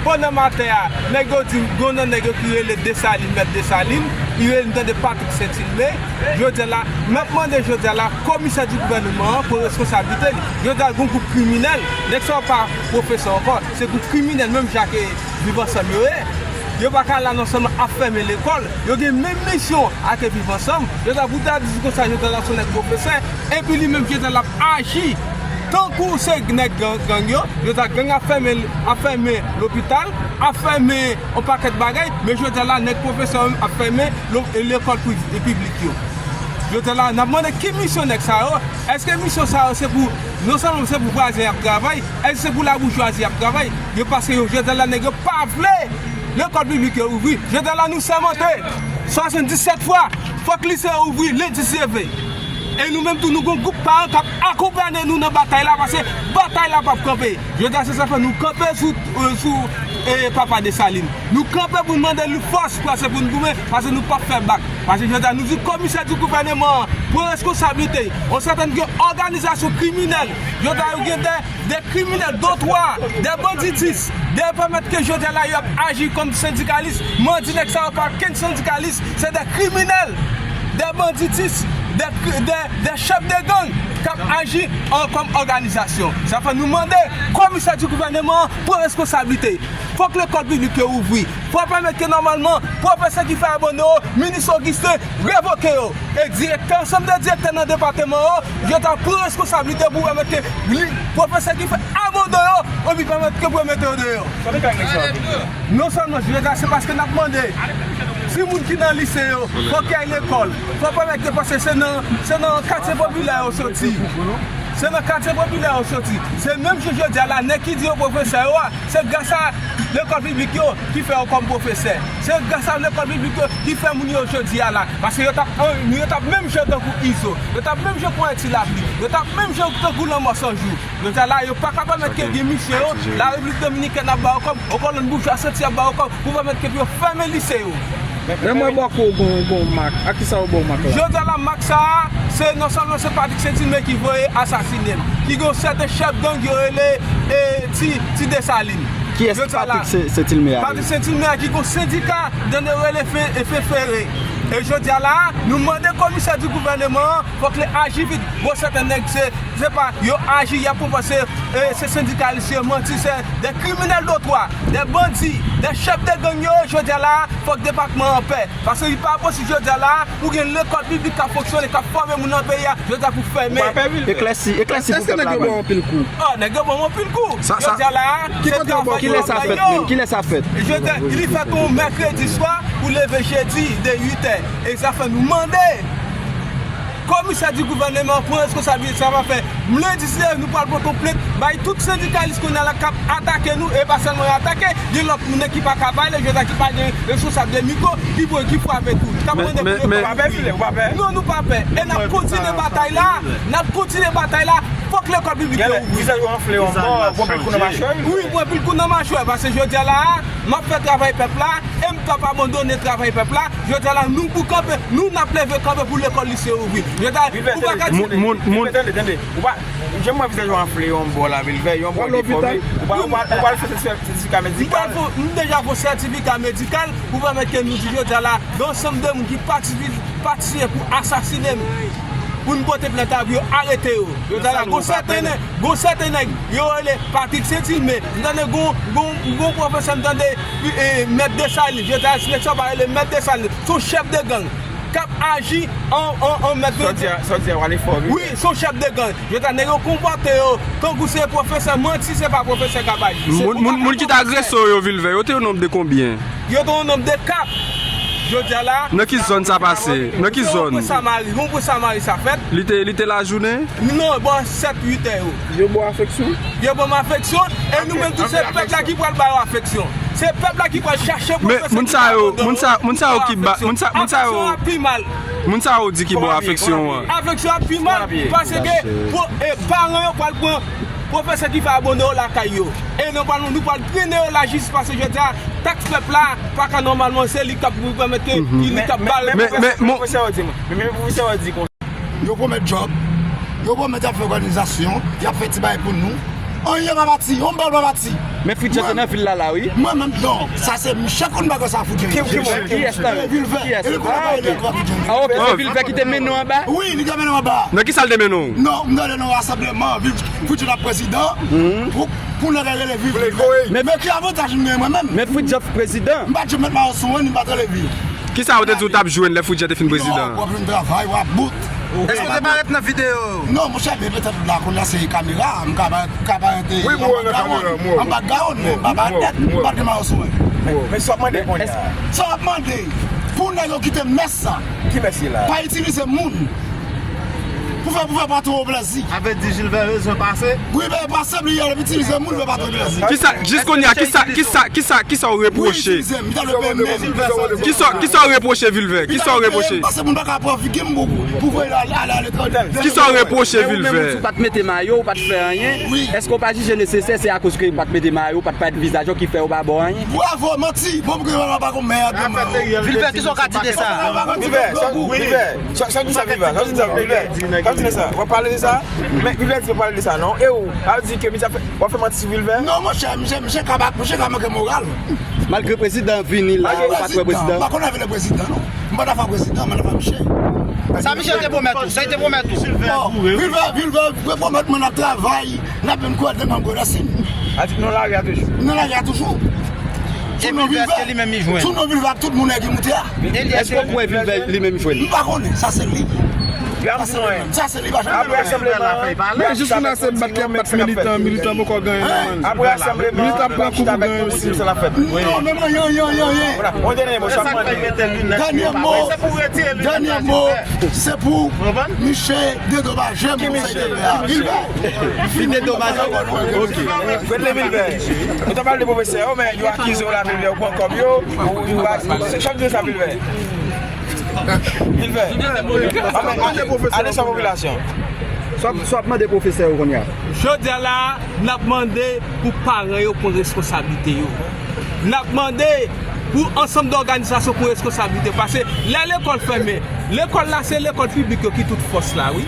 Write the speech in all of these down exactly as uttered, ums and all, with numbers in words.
Pandan maten a, nèg yo di, gen yon nan nèg yo ki rele Desalin, mèt Desalin, li rele, m tande Patrick Saint-Ilmé. Jodi a la, n ap mande jodi a la, komisè di gouvènman an pran responsablite li. Jodi a, gen yon gwoup kriminèl, nèg sa yo pa pwofesè ankò, se gwoup kriminèl menm jan ke Viv Ansanm yo ye. Yo pa ka la non sèlman ap fèmen lekòl, yo gen menm misyon ak Viv Ansanm. Jodi a, pou ta di konsa, jodi a la, se yon nèg pwofesè, epi li menm, jodi a, l ap aji tankou se nèg gang, gang yo, jodi a gang ap fèmen, ap fèmen lopital, ap fèmen yon pakèt bagay, men jodi a la, nèg pwofesè yo menm ap fèmen lo-, lekòl priv-, piblik yo. Jodi a la, n ap mande ki misyon nèg sa yo? Èske misyon sa yo se pou, non sèlman se pou vwazen y ap travay, èske se pou laboujwazi y ap travay? Yo, paske yo, jodi a la, nèg yo pa vle lekòl piblik yo ouvri. Jodi a la, nou sèmante swasanndiznèf fwa, fòk lise yo ouvri lendi si Dye vle. E nou menm tou, nou gen yon gwoup paran k ap akonpanye nou nan batay la, paske batay la p ap kanpe. Jodi a, se sa fè nou kanpe sou, euh, sou, euh, papa Desalin. Nou kanpe pou n mande li fòs, paske pou n goumen, paske nou p ap fè bak. Paske jodi a, nou di komisè di gouvènman an pran reskonsablite. Yon sèten gen òganizasyon kriminèl. Jodi a, yo gen de de kriminèl dotwa, de banditis, de pèmèt ke jodi a la yo ap aji kòm sendikalis. Mwen di nèg sa yo pa kenn sendikalis, se de kriminèl, de banditis, de, de, de chèf de gang k ap aji an, kòm òganizasyon. Sa fè nou mande komisè di gouvènman an pran reskonsablite. Fòk lekòl piblik yo ouvri. Fò pèmèt ke nòmalman, pwofesè ki fè abandone yo, minis Augustin revoke yo. E direktè, ansanm de direktè nan depatman yo, yo ta pran reskonsablite pou pèmèt ke li, pwofesè ki fè abandone yo, anvi pèmèt ke pou yo mete yo deyò. Non sèlman, jodi a, se paske n ap mande timoun ki nan lise yo, fòk y al lekòl. Fò pèmèt ke, paske se nan, se nan katye popilè yo soti. Se nan katye popilè yo soti. Se menm jan jodi a la, nèg ki di yo pwofesè yo a, se gras a lekòl piblik yo ki fè yo kòm pwofesè. Se gras a lekòl piblik yo ki fè moun yo jodi a la. Paske yo t ap, yo t ap menm jan tankou Izo. Yo t ap menm jan Poyenti Lapli. Yo t ap menm jan tankou Lanmò San Jou. Jodi a la, yo pa ka pèmèt ke gen misye yo, Larepiblik Dominikèn ap ba yo kòb, yon kolonn boujwa santi ap ba yo kòb pou pèmèt ke pou yo fèmen lise yo. Men mwen bò kou gon, gon mak. A kisa yo ba w mak la? Jodi a la, mak sa a, se non sèlman se Patrick Saint-Ilmé ki voye asasinen l, ki gen yon sèten chèf gang yo rele, e, Ti, Ti Desalin. Kiyès Patrick Saint-Ilmé a? Patrick Saint-Ilmé a ki gon sendika, dan yo rele Fe-, e, Fefere. E jodi a la, nou mande komisè di gouvènman an, fòk li aji vit. Gon sèten nèg se, se pa, yo aji, y ap konpanse, e, se sendikalis yo, manti, se de kriminèl dotwa, de bandi, de chèf de gang yo ye jodi a la, fòk depatman an pè. Paske li pa posib jodi a la, ou gen lekòl piblik k ap fonksyone, k ap fòme moun nan peyi a, jodi a pou fèmen. Eklèsi, eklèsi pou pèp la. Èske nèg yo ba w anpil kou? O, nèg yo ban m anpil kou. Jodi a la, se travay yo ap bay yo. Kilè sa fèt? Jodi a, li fèt yon mèkredi swa pou leve jedi de uit è. E sa fè nou mande komisè di gouvènman pran reskonsablite sa va fè. Lendi si Dye vle, nou pral pote yon plent bay tout sendikalis kounye a la k ap atake nou, e pa sèlman yo atake, gen lòt moun ki pa ka pale, jodi a ki pa gen responsab de mikwo, ki pou, ki frape tou, k ap mande pou yo. Non, nou pa pè. E n ap kontinye batay la, n ap kontinye batay la, fòk lekòl piblik yo ouvri. Vizaj ou anfle yon bò, ou pran pil kou nan machwè. Wi, ou pran pil kou nan machwè, paske jodi a la, m ap fè travay pèp la, e m p ap abandone travay pèp la. Jodi a la, nou pou kanpe, nou n ap leve kanpe pou lekòl lise yo ouvri. Jodi a, ou pa ka di. Tande, tande. Ou pa, jan m wè vizaj ou anfle yon bò la, Vilvè, yon bò defòme. Ou pa, ou pa, ou pa al fè sètifika medikal. M pral fè, m deja fè sètifika medikal pou pèmèt ke nou di jodi a la, gen ansanm de moun ki patisipe, patisipe pou asasine m. Pou n pote plent la pou yo arete yo. Jodi a la, gon sèten nèg, gon sèten nèg, yo rele Patrick Saint-Ilmé. M tande gon, gon, gon pwofesè, m tande, e, mèt Desalin. Jodi a, si nèg sa yo pa rele mèt Desalin, se yon chèf de gang k ap aji an, an, an mèt de gang. Sa w di a, sa w di a, w ale fò, wi. Wi, se yon chèf de gang. Jodi a, nèg yo konpòte yo tankou se pwofesè, manti, se pa pwofesè k ap aji. Moun, moun, moun ki t agrese w yo, Vilvè, yo te o nonb de konbyen? Yo te o nonb de kat. Jodi a la. Nan ki zòn sa pase? Nan ki zòn? Ron Pwen Samari, Ron Pwen Samari sa fèt. Li te, li te lajounen? Non, bò sèt, uit è yo. Yo ba w afeksyon? Yo ban m afeksyon, e nou menm tou se pèp la ki pral ba yo afeksyon. Se pèp la ki pral chache pwofesè ki abandone yo, moun sa yo ki ba, moun sa, moun sa yo, afeksyon ap pi mal. Moun sa yo di ki ba w afeksyon an. Afeksyon ap pi mal, paske, e, paran yo pral pran pwofesè ki fè abandone yo lakay yo. E nòmalman, nou pral trennen yo lajistis, paske jodi a, taks pèp la pa ka nòmalman, se li k ap pèmèt ke, li k ap ba yo pwofesè yo di, men, men pwofesè yo di konsa. Yo pwomèt djòb, yo pwomèt y ap fè òganizasyon, y ap fè ti bagay pou nou. Anyen pa pati, yon bal pa pati. Men Fritz Jean te nan vil la la wi. Mwen menm non, sa se Michel konn bagay sa Fritz Jean. Kiyès la? Vilvè. Kiyès? Ah, ok. Ah, ok, se Vilvè ki te mennen w anba? Wi, li te mennen w anba. Nan ki sa l te mennen w? Non, m tande nan rasanbleman, Fritz Jean ap prezidan. Pou, pou nèg la rele Vilvè. Men ki avantaj m genyen mwen menm? Men Fritz Jean prezidan. M pa t janm met mayo sou mwen, ni m pa t rele Vilvè. Kisa yo te di w t ap jwenn lè Fritz Jean te fin prezidan? Non, w ap jwenn travay, w ap bout. Èske w te parèt nan videyo? Non, monchè, men petèt la kounye a se kamera, m ka parèt, ka parèt, wi, m wè nan kamera, m wè. Anba gawon, men m pa parèt nèt, m pa t gen mayo sou mwen. Men sa w ap mande kounye a? Sa w ap mande? Pou nèg yo kite mès sa. Ki mès ki la? Pa itilize moun. Pou fè, pou fè patwon yo plèzi. Sa vle di Vilvè bezwen pase? Wi, men pase li, l ap itilize moun, fè patwon yo plèzi. Kisa, jis kounye a, kisa, kisa, kisa, kisa w repwoche? Kisa, kisa w repwoche Vilvè? Kisa w repwoche? Paske moun pa ka pran figi m pou, pou voye l ale, ale aletranje. Kisa w repwoche Vilvè? Ou menm ou di w pa t mete mayo, ou pa t fè anyen. Èske w pa jije nesesè se akoz ke ou pa t mete mayo, ou pa t parèt vizaj ou ki fè yo pa ba w anyen? Bravo, manti. Bon, pou ke yo pa konn men a. Vilvè, kisa w ka di de sa? Vilvè, sa, Vilvè, sa, sa w di sa, Vilvè, sa w di sa, Vilvè, sa w di de sa? W ap pale de sa? Men Vilvè di w pale de sa, non? E ou, a di ke misye ap fè, w ap fè manti sou Vilvè? Non, monchè, misye, misye ka ba, misye ka manke moral. Malgre prezidan vini la, ou pa t wè prezidan? M pa konn avè le prezidan, non. M pa t afè prezidan, m pa t afè misye. Sa misye te pwomèt ou? Sa li te pwomèt ou? Bon, Vilvè, Vilvè, Vilvè pwomèt mwen n ap travay, n ap vin kwè de manm Grenadin. A di nou lari a toujou. Nou lari a toujou. Sou non Vilvè, èske li menm li jwenn? Sou non Vilvè ak tout moun ki moute a. Èske w kwè Vilvè li menm jwenn? M pa konnen, sa se li. Sa se li menm. Sa se li, pa janm. Apre rasanbleman an, men jis kounye a se bat k ap bat militan, militan poko genyen non, man. Apre rasanbleman an, militan pran kou pou genyen osi. Non, men mwen, yon, yon, yon, yon. Dènye mo, dènye mo, se pou misye dedomaje moun sa li te fè a. Vilvè. Li dedomaje. Ok. Rete Vilvè. Ou ta pale de pwofesè yo, men yo akize w la Vilvè, ou pran kòb yo, ou, ou, se chak jou sa Vilvè. Vilvè. Anben, ale, ale san popilasyon. Sa w ap, sa w ap mande pwofesè yo kounye a? Jodi a la, n ap mande pou paran yo pran responsablite yo. N ap mande pou ansanm de òganizasyon pran responsablite. Paske lè lekòl fèmen, lekòl la se lekòl piblik yo ki tout fòs la, wi.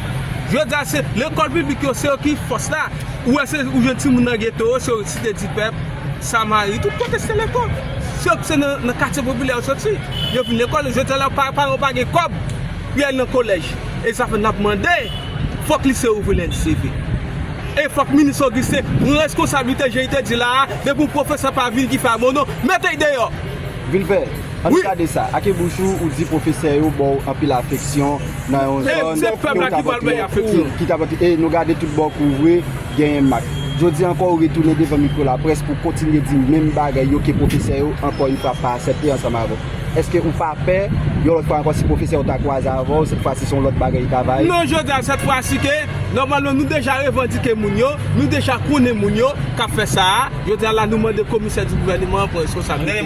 Jodi a se lekòl piblik yo, se yo ki fòs la. Ou wè se, ou jwenn timoun nan geto yo, se yo Site di Pèp, Samari, tout kote se lekòl. Se yo, se nan, nan katye popilè yo soti. Yo vin lekòl, jodi a la, pa, paran yo pa gen kòb pou y al nan kolèj. E sa fè n ap mande, fòk lise ouvri lendi seve. E fòk minis Augustin pran reskonsablite, jan li te di la a, depi yon pwofesè pa vini ki fè abandon, mete l deyò. Vilvè, ann gade sa. Ak bouch ou, ou di pwofesè yo ba w anpil afeksyon nan yon zòn ki ta pote, ki ta pote, e nou gade tout bò kou vre, genyen mak. Jodi a ankò, ou retounen devan mikwo laprès pou kontinye di menm bagay yo ke pwofesè yo, ankò yon fwa, pa aksepte ansanm avè w. Èske ou pa pè, yon lòt fwa ankò, si pwofesè yo ta kwaze avè w, sèt fwa si se yon lòt bagay li ta va ye? Non, jodi a, sèt fwa si ke, nòmalman, nou deja revandike moun yo, nou deja konnen moun yo k ap fè sa a. Jodi a la, nou mande komisè di gouvènman an pran responsablite.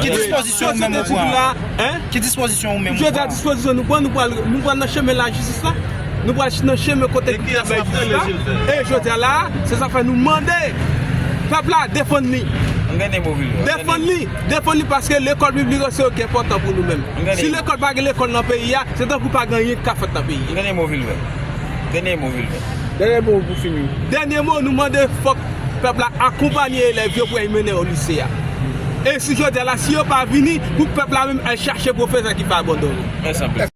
Ki dispozisyon ou menm ou pran? Ki dispozisyon ou menm ou pran? Jodi a, dispozisyon nou pran, nou pral, nou pral nan chemen lajistis la. Nou pral nan chemen kote ki bay jistis la. E jodi a la, se sa fè nou mande pèp la defann li. Defann li, defann li paske lekòl piblik yo se yo ki enpòtan pou nou menm. Si lekòl pa gen lekòl nan peyi a, se tankou pa gen anyen ki ka fèt nan peyi a. Dènye mo, Vilvè. Dènye mo pou fini. Dènye mo, nou mande fòk pèp la akonpanye elèv yo pou y al mennen yo lise a. E si jodi a la, si yo pa vini, pou pèp la menm al chache pwofesè ki fè abandone. Mèsi anpil.